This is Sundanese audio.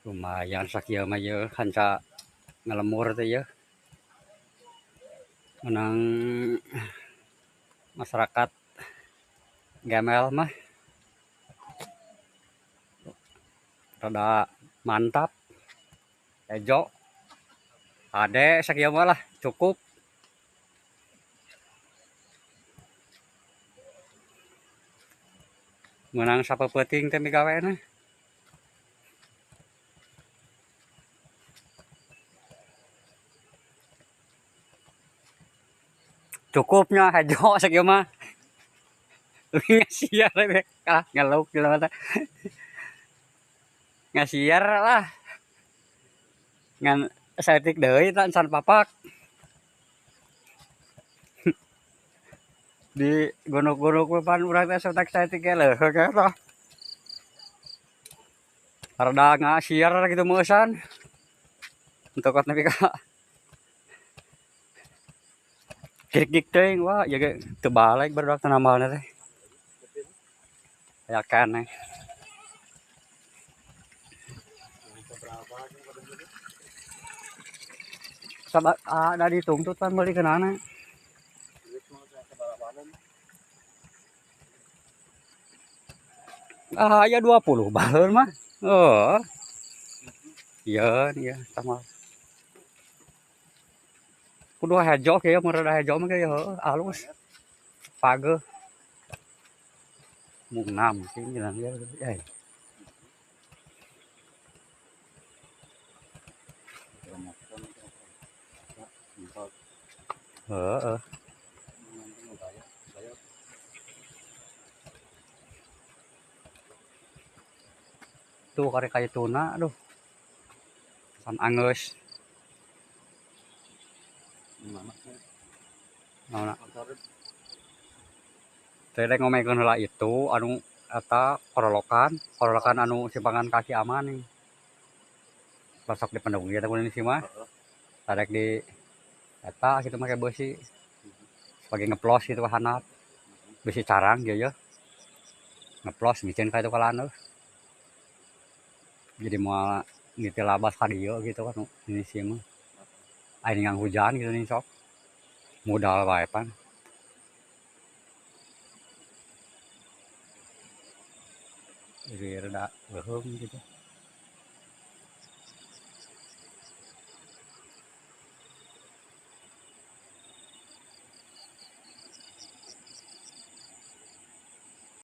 Lumayan sakieu mah ieu hanca ngalemur teh ieu. Menang masyarakat Gemel mah rada mantap, hejo, ade sakieu mah lah cukup. Menang sapeuting teh migawena. Cukupnya hejo sakieu mah. Ngasiar ah ngeluk jelema teh. Ngasiar lah. Ngan saeutik deui tah can papak. Di gunuk-gunuk pan urang teh saeutik-saeutik ge leuheung eta. Rada ngasiar gitu meusan. Untuk nepi ka gik-gik teuing wah ieu ge teu balik barudak teh nambalna teh. Aya keneh. Sabar ada dituntut pan meuli keunana. Ah aya 20 balon mah. Oh. Iya, iya sama. Kudu hejo kieu mun rada hejo mah kieu heueuh alus. Pageuh. Mung 6 sih nyeunang ieu eh. Heeh. Tuh karek ka ituna aduh. San anggeus. Naonna? Teh rek ngomekeun heula itu anu eta korolokan, korolokan anu simpangan kaki aman nih. Basok di pendung ieu teh kudu sih mah. Tarek di eta kitu make beusi. Sebagai ngeplos gitu handap. Besi carang ieu ye. Ngeplos miceun ka itu ka laneuh. Jadi moal ngitil labas ka dieu gitu kan ini sih mah. Aing ngang hujan gitu nih sok. Modal wae pan. Jadi rada leuheung gitu.